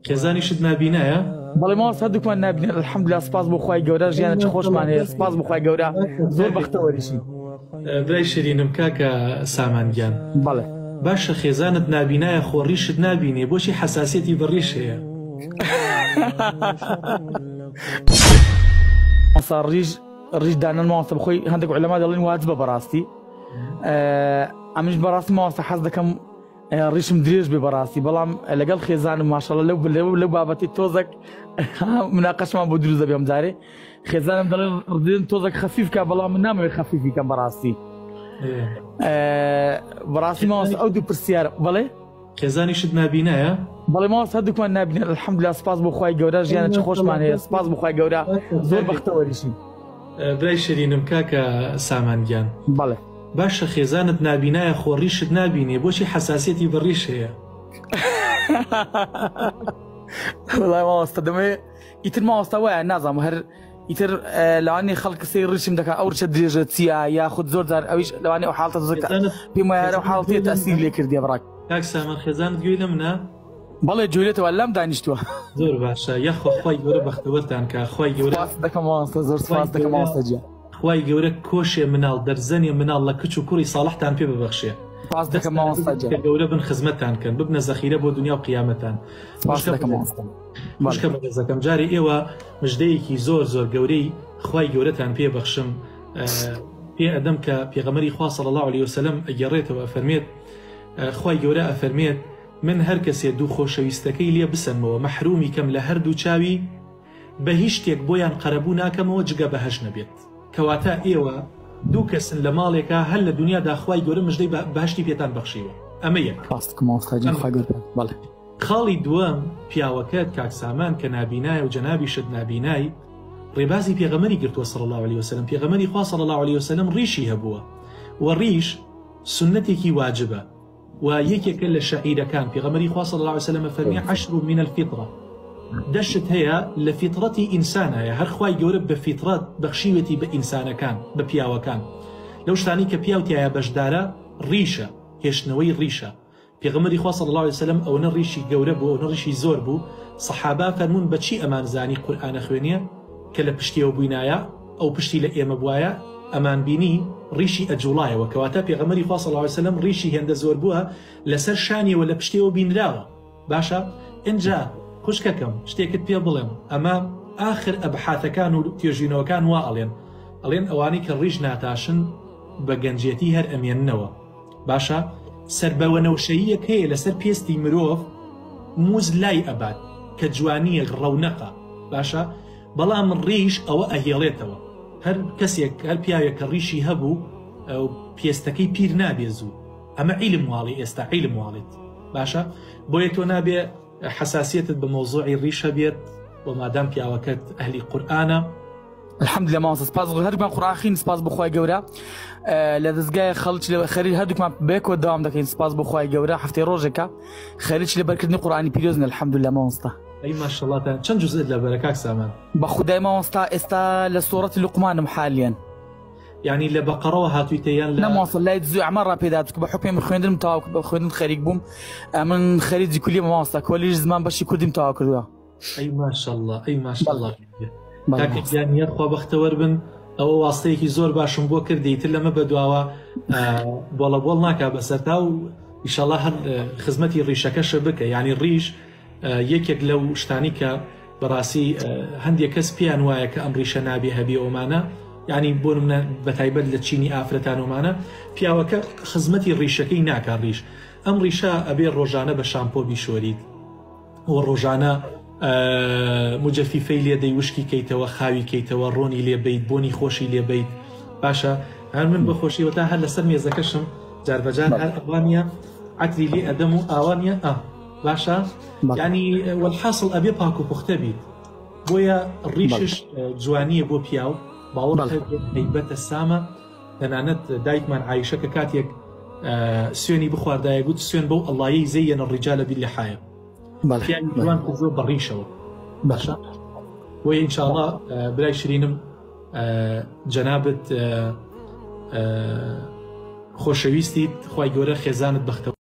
خێزانیشت نابینایە؟ بەڵێ مامۆستا هەردووکمان نابینین الحمدلله سپاس بۆ خوای گەورە ژیانێکی خۆشمان هەیە سپاس بۆ خوای گەورە زۆر بەختەوەریشین. برای شیرینم کاکە سامان گیان. بەڵێ. باشە خێزانت نابینایە خۆ ڕیشت نابینێ بۆچی حەساسیەتی بە ڕیش هەیە؟ مامۆستا ڕیش ڕیش دانان مامۆستا بخۆی هەندێک عولەما دەڵێن واجبە بەڕاستی ئەمنیش بەڕاستی مامۆستا حەز دەکەم ڕیشم درێژ بێ بەڕاستی بەڵام لەگەڵ خێزانم ماشەڵە لەو لەو لەو بابەتی تۆزەک مناقەشمان بۆ دروست دەبێ ئەم جارێ خێزانم دەڵێن ڕدێن تۆزەک خەفیف کە بەڵام من نامەوێت خەفیفی کەم بەڕاستی بەڕاستی مامۆستا ئەو دوو پرسیار بەڵێ خێزانیشت نابینایە؟ بەڵێ مامۆستا هەردووکمان نابینین الحمدلله سپاس بۆ خوای گەورە ژیانێکی خۆشمان هەیە سپاس بۆ خوای گەورە زۆر بەختەوەریشین. برای شیرینم کاکە سامان گیان. بەڵێ. باشە خێزانت نابینایە خۆ ڕیشت نابینێ بۆچی حەساسیەتی بە ڕیش هەیە؟ وەڵای مامۆستا دەمەوێ ئیتر مامۆستا وایە نازانم هەر ئیتر لەوانەیە خەڵک سەیر ڕیشم دەکا ئەو ڕیشە درێژە چییە یاخود زۆر جار ئەویش لەوانەیە ئەو حاڵتە زۆر پێم وایە ئەو حاڵتەیە تەسیر لێ کردیە بڕاک. کاک سامان خێزانت گوێی لە منە؟ بەڵێ جوێتەوە لەم دانیشتووە. زۆر باشە یاخوا خوای گەورە بەختەوەرتان کا خوای گەورە سپاس دەکەم مامۆستا زۆر سپاس دەکەم مامۆستا گیان. خوای گەورە کۆشێ مناڵ دەرزەنێ مناڵ لە کچ و کوڕی ساڵحتان پێ ببەخشێ. سپاس دەکەم مامۆستا گیان. کە گەورە بن خزمەتتان کەن ببنە زەخیرە بۆ دنیا و قیامەتان. سپاس دەکەم مامۆستا. خوشکە بەڕێزەکەم جارێ ئێوە مژدەیەکی زۆر زۆر گەورەی خوای گەورەتان پێ بەخشم پێ ئەدەم کە پێغەمبەری خوا صلی اللە علیه وسلم ئەگێڕێتەوە ئەفەرمێت خوای گەورە ئەفەرمێت من هەر کەسێ دوو خۆشەویستەکەی لێ بسەنمەوە مەحرومی کەم لە هەردوو چاوی بە هیچ شتێک بۆیان قەرەبوو ناکەمەوە جگە بەهەشت نەبێت کەواتە ئێوە دوو کەسن لە ماڵێکا هەر لە دنیادا خوای گەورە مژدەی بەهەشتی پێتان بەخشیوە ئەمە یەک. ڕاست مامۆستا گیان خوای گەورە بەڵێ. خاڵی دووەم، پیاوەکەت کاک سامان کە نابینایە و جەنابیشت نابینای، ڕێبازی پێغەمبەری گرتووە صلی اللە علیە وسلم، پێغەمبەری خوا صلی اللە علیە وسلم ڕیشی هەبووە و ڕیش سوننەتێکی واجبە و یەکێکە لە شەعیرەکان، پێغەمبەری خوا صلی اللە علیە وسلم فەرمی عشر من الفطرە، دە شت هەیە لە فیتڕەتی ئینسانایە هەر خوای گەورە بە فیتڕەت بەخشیوێتی بە ئینسانەکان بە پیاوەکان، لەو شتانەی کە پیاو تیایا بەشدارە ڕیشە، هێشتنەوەی ڕیشە، پێغەمبەری خوا صلی اللە علیە وسلم ئەوەنە ڕیشی گەورە بوو ئەونە ڕیشی زۆر بوو صەحابە فەرموون بە چی ئەمان زانی قورئان ئەخوێنێ کە لە پشتیەوە بووینایە ئەو پشتی لە ئێمە بوایە ئەمان بینی ڕیشی ئەجوڵایەوە کەواتە پێغەمبەری خوا صلی اللە علیە وسلم ڕیشی هێندە زۆر بووە لەسەر شانیەوە لە پشتیەوە بینراوە باشە ئینجا خوشکەکەم شتێکت پێ بڵێم ئەمە ئاخر ئەبحاثەکان و توێژینەوەکان وا ئەڵێن ئەڵێن ئەوانەی کە ڕیش ناتاشن بە گەنجێتی هەر ئەمێننەوە باشە سەربەوەنەوشەییەک هەیە لەسەر پێستی مرۆڤ موز لای ئەبات کە جوانیەک ڕەونەقە باشە بەڵام ڕیش ئەوە ئەهێڵێتەوە هەر کەسێک هەر پیاوێک کە ڕیشی هەبوو پێستەکەی پیر نابێ زوو ئەمە عیلم واڵی ئێستا عیلم واڵێت باشە بۆیە تۆ نابێ حەساسیەتت بە مەوزوعی ڕیشە بێت و مادام پیاوەکەت ئەهلی قورئانە. الحمدلله مامۆستا سپاس هەردووکمان قورئانخین سپاس بۆ خوای گەورە لە دەستگای خەڵک لە خەریک هەردووکمان بەیەکەوە داوام دەکەین سپاس بۆ خوای گەورە هەفتەی ڕۆژێکە خەریک لەبەرکردنی قورئانی پیرۆزن الحمدلله مامۆستا. ئەی ماشاءاللە تان چەند جوزئت لەبەرە کاک سامان؟ بە خودای مامۆستا ئێستا لە سوڕەتی لوقمانم حالیەن. یانی لە بەقەڕەوە هاتوویتە یان لە. نا مامۆستا لای جزوی عەمە ڕا پێدا چونکە بە حوکمی من خوێندنم تەواو کرد بە خوێندن خەریک بووم ئەمن خەریجی کولیەمە مامۆستا کۆلیژ زمان بەشی کوردیم تەواو کردووە. ئەی ماشاءاللە ئەی ماشاءاللە کاکە گیان یاخوا بەختەوەر بن ئەوە واستەیەکی زۆر باشم بۆ کردی تر لەمە بەدواوە بۆڵە بۆڵ ناکا بەسەرتا و ئیشەڵا هەر خزمەتی ڕیشەکەشە بکە یعنی ڕیش یەکێک لەو شتانی کە بەڕاستی هەندێک کەس پێیان وایە کە ئەم ڕیشە نابێ هەبێ ئەومانە یعنی بۆ منە بەتایبەت لە چینی ئافرەتان ومانە پیاوەکە خزمەتی ڕیشەکەی ناکا ڕیش ئەم ڕیشە ئەبێ ڕۆژانە بە شامپۆ بیشۆریت و ڕۆژانە مجەفیفەی لێ دەی وشکی کەیتەوە خاوی کەیتەوە ڕۆنی لێ بیت بۆنی خۆشی لێ بیت باشە هەر من بەخۆشیەوە تا هەر لەسەر مێزەکەشم جاربەجار هەر ئەوانە عەتری لێ ئەدەم و ئاوانە ئا باشە ینی وەحاصل ئەبێ پاک و پوختە بیت بۆیە ڕیشش جوانیە بۆ پیاو باوەڕ هەیبەتە سامە تەنانەت دایکمان عایشە کە کاتێک سوێنی بخواردایە گوت سوێن بەو ئەڵایەی زەیەنە ڕیجالە بیلحایە پیاوی جوان کردووە بە ڕیشەوە باشە بۆیە ئینشاءڵا برای شرینم جەنابت خۆشەویستیت خی گەورە خێزانت بەختەوە.